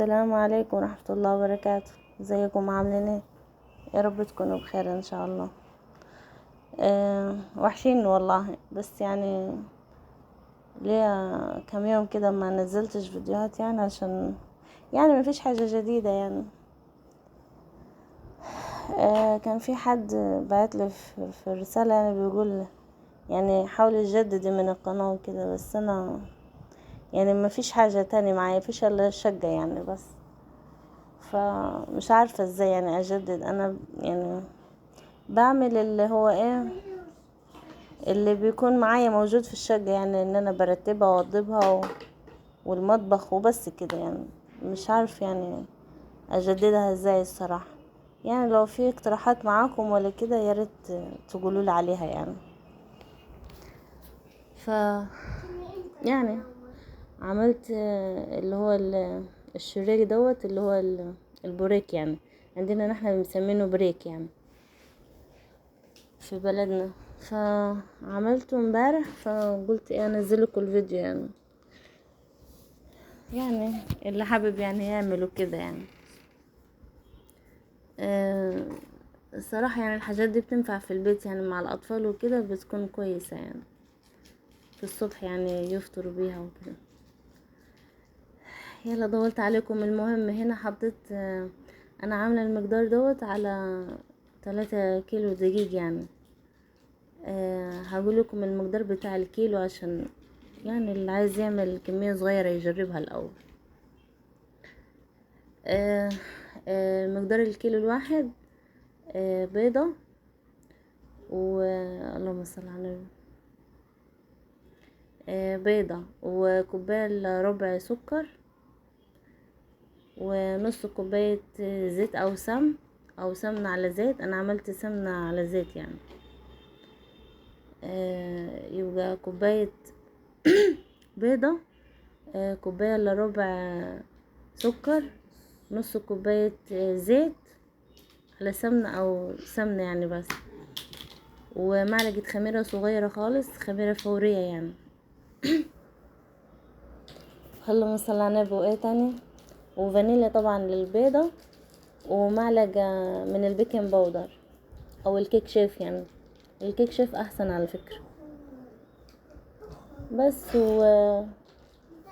السلام عليكم ورحمة الله وبركاته. ازيكم عاملين ايه؟ يا رب تكونوا بخير ان شاء الله. وحشين والله، بس يعني ليا كام يوم كده ما نزلتش فيديوهات، يعني عشان يعني ما فيش حاجة جديدة يعني. كان في حد بعت لي في الرسالة، يعني بيقول يعني حاولي تجددي من القناة وكده، بس انا يعني ما فيش حاجة تاني معايا، فيش الا الشقة يعني بس، فمش عارفة ازاي يعني اجدد. انا يعني بعمل اللي هو ايه اللي بيكون معايا موجود في الشقة، يعني ان انا برتبها واوضبها والمطبخ وبس كده، يعني مش عارف يعني اجددها ازاي الصراحة. يعني لو في اقتراحات معاكم ولا كده يا ريت تقولوا لي عليها يعني. ف يعني عملت اللي هو الشريك دوت اللي هو البوريك، يعني عندنا نحن بنسمينه بريك يعني في بلدنا. فعملته امبارح، فقلت ايه انزل لكم الفيديو يعني اللي حابب يعني يعمله كده يعني. الصراحة يعني الحاجات دي بتنفع في البيت يعني مع الأطفال وكده، بتكون كويسة يعني في الصبح يعني يفطروا بيها وكده. يلا طولت عليكم. المهم هنا حطيت، انا عاملة المقدار دوت على 3 كيلو دقيق يعني. هقول لكم المقدار بتاع الكيلو عشان يعني اللي عايز يعمل كمية صغيرة يجربها الاول. مقدار الكيلو الواحد، بيضة و اللهم صل على النبي، بيضة وكوباية الا ربع سكر ونص كوباية زيت او سمن، او سمنة على زيت. انا عملت سمنة على زيت يعني. يبقى كوباية بيضة، كوباية الا ربع سكر، نص كوباية زيت على سمنة او سمنة يعني بس، ومعلقة خميرة صغيرة خالص، خميرة فورية يعني. اللهم صل على النبي. وايه تاني؟ وفانيليا طبعا للبيضة، ومعلقة من ال baking powder او الكيك شيف، يعني الكيك شيف احسن على فكرة بس.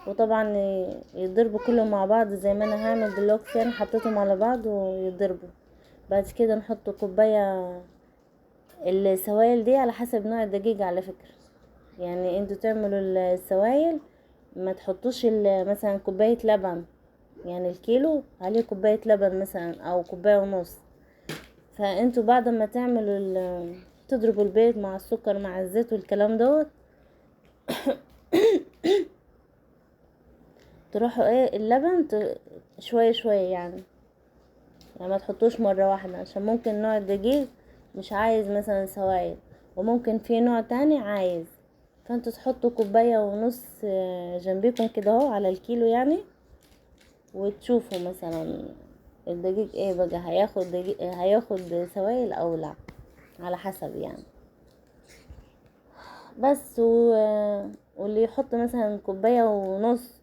وطبعا يضربوا كلهم مع بعض زي ما انا هعمل دلوقتي يعني، حطيتهم على بعض ويضربوا. بعد كده نحط كوباية السوائل دي على حسب نوع الدقيق على فكرة، يعني انتوا تعملوا السوائل ما تحطوش مثلا كوباية لبن، يعني الكيلو عليه كوباية لبن مثلا او كوباية ونص. فانتوا بعد ما تعملوا تضربوا البيض مع السكر مع الزيت والكلام دوت، تروحوا ايه اللبن شوية شوية يعني ما تحطوش مرة واحدة، عشان ممكن نوع الدقيق مش عايز مثلا سوائل، وممكن في نوع تاني عايز. فانتوا تحطوا كوباية ونص جنبيكم كده اهو على الكيلو يعني، وتشوفوا مثلا الدقيق ايه بقى، هياخد دقيق، هياخد سوائل او لا على حسب يعني بس. واللي يحط مثلا كوباية ونص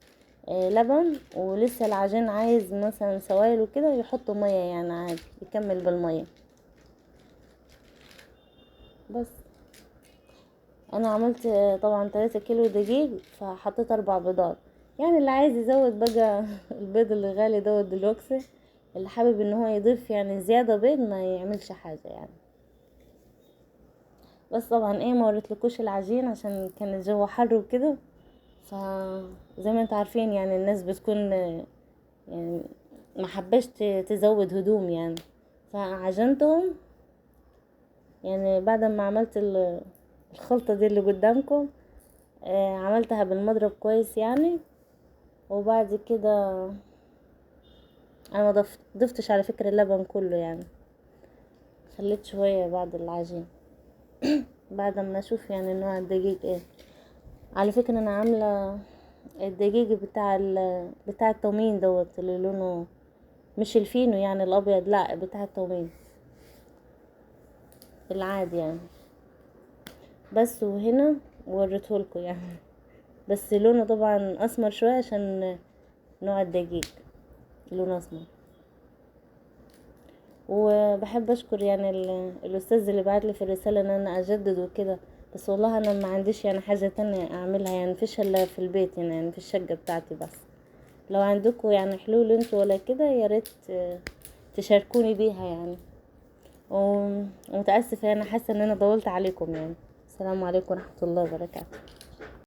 لبن ولسه العجين عايز مثلا سوائل وكده، يحطوا مية يعني عادي، يكمل بالمية بس. انا عملت طبعا 3 كيلو دقيق، فحطيت 4 بيضات يعني. اللي عايز يزود بقى البيض اللي غالي دوت دلوقتي، اللي حابب ان هو يضيف يعني زيادة بيض ما يعملش حاجة يعني. بس طبعا ايه ما وريتلكوش العجين عشان كان الجو حر وكده، فزي ما انتوا عارفين يعني الناس بتكون يعني ما حباش تزود هدوم يعني. فعجنتهم يعني بعد ما عملت الخلطة دي اللي قدامكم، عملتها بالمضرب كويس يعني. وبعد كده انا ما ضفتش على فكرة اللبن كله يعني، خليت شوية بعد العجين بعد ما اشوف يعني نوع الدقيق ايه. على فكرة انا عاملة الدقيق بتاع التومين دوت اللي لونه مش الفينو يعني الابيض، لا بتاع التومين العادي يعني بس. وهنا وريتهولكوا يعني، بس لونه طبعا اسمر شوية عشان نوع الدقيق. لون اسمر. وبحب اشكر يعني الاستاذ اللي بعت لي في الرسالة ان انا اجدد وكده، بس والله انا ما عنديش يعني حاجة تانية اعملها، يعني مفيش الا في البيت هنا، يعني في الشقة بتاعتي بس. لو عندكم يعني حلول انتوا ولا كده يا ريت تشاركوني بيها يعني. ومتاسفه انا حاسه ان انا طولت عليكم يعني. السلام عليكم ورحمة الله وبركاته.